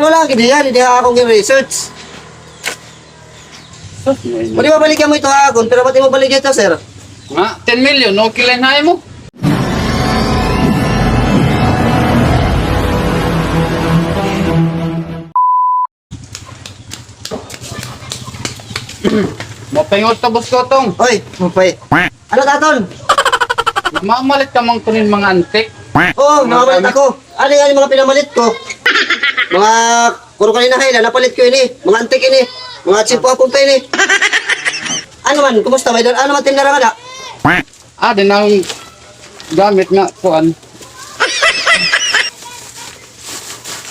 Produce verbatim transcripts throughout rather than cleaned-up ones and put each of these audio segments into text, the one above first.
Wala gid hiya, diri ha akon gin-research. Sus, may Pwede ba balikan mo ito ha akon, pero ba't imo baligya ito, sir? Nga, ten million, okay la ha imo? Maupay nga udto, Boss Kotong. Oy, maupay. Ano, Taton? Namamalit ka man kuno hin mga antik? Oo, namamalit ako. Ano nga an mga pinamalit ko? Mga kuno kanina, hay, napalit ko ini. Mga antik ini. Mga tsimpo hapon pa ini. Ano man, kumusta? May dal-, ano man tindara ngada? Ah, diri an gamit nga kuan.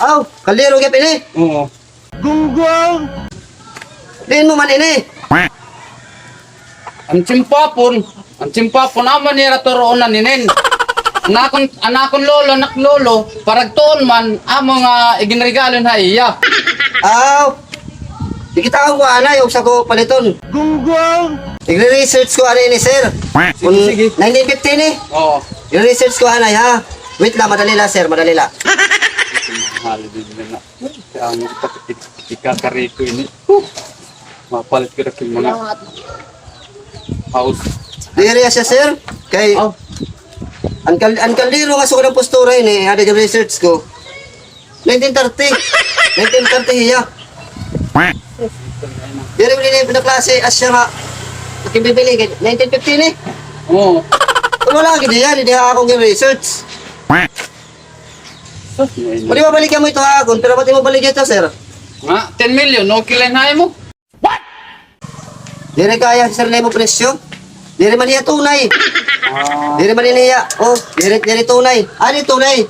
Aw, kaldero gihap ini. Oo. Gunggong! Diin mo man ini? An tsimpo hapon, an tsimpo hapon, amo nira turuon na ninin. An akon, an akon lolo, anak lolo, paragtuon man, amo nga iginregalo ha iya. Aw, di kita ako anay, ugsa ko paliton. Gunggong! Igre-research ko anay ini, sir. Sige, sige. Nineteen fifty ni? Oo. Igre-research ko anay, ha? Wait la, madali la, sir, madali la. Mahal din na. Kaya ang ikakari ko ini. Huh! Mapalit ko na yung mga house. Diri siya, sir. Kay, oh, an kal-, an kaldero nga sugad an postura ini, adi ka research ko. Nineteen thirty. Nineteen thirty hiya. Diri man ini pinaklase asya nga. Akin bibili kay nineteen fifty ni. Oo. Wala gid hiya, diri ha akon gin-research. Sus, may Pwede ba balikan mo ito ha akon? Pero ba't imo baligya ito, sir? Nga, ten million, okay la ha imo? What? Diri kaya, sir, na imo presyo. Diri man hiya tunay. Ah. Diri man hiya. Oh, diri, diri tunay. Ano tunay?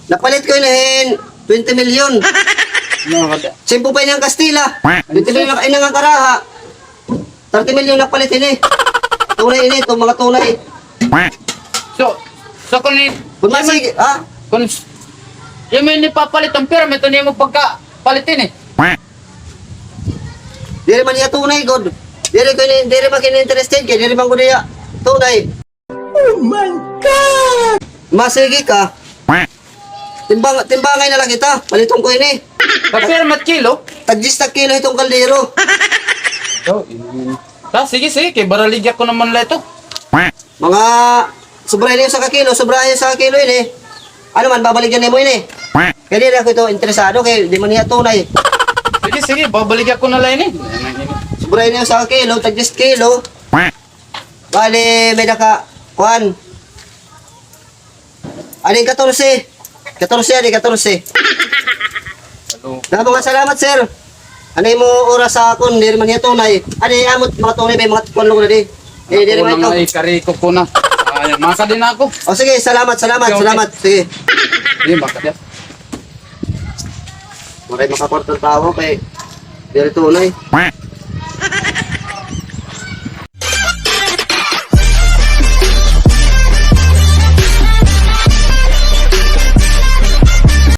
Napalit ko ini hin twenty million. No, kada. Simple pa ini an Kastila. Twenty million na ini nga karaha. Thirty million napalit ini. Tunay ini, ito, mga tunay. So, so kung ni-, Kung masig-, ha? Kung s-, imo ini papalit an permit, ano imo pagkapalit ini? Diri man hiya tunay, god. Diri ko ini, diri man kini interested kay diri man ko niya tunay. Oh my God! Masigi ka. Timbang, timbangay na la kita. Paliton ko ini. Kapira man kilo? Tag-diyes ta kilo itong kaldero. Oh, ini. Ta, sige, sige, kay baraligya ko naman la ito. Mga sobra ini usa ka kilo, sobra ini usa ka kilo ini. Ano man, babaligyan nimo ini. Kay diri ako ito interesado, kay di man niya tunay. Sige, sige, babaligyan ko na la ini. Sobra ini usa ka kilo, tag-diyes kilo. Bali, may naka, kuan. Ano yung katorse? Katorse, ano yung katorse? Hello. Na, mga salamat, sir. Ano yung mga oras sa akon, diri man niya tunay. Ano yung amot, mga tunay, may mga kuan lang na di. Eh, diri man ito. Ay, kariko ko na. Ay, masa din ako. O, sige, salamat, salamat, Okay, okay. salamat. Sige. Sige, masa din. Maray makakwartang tawo kay diri tunay.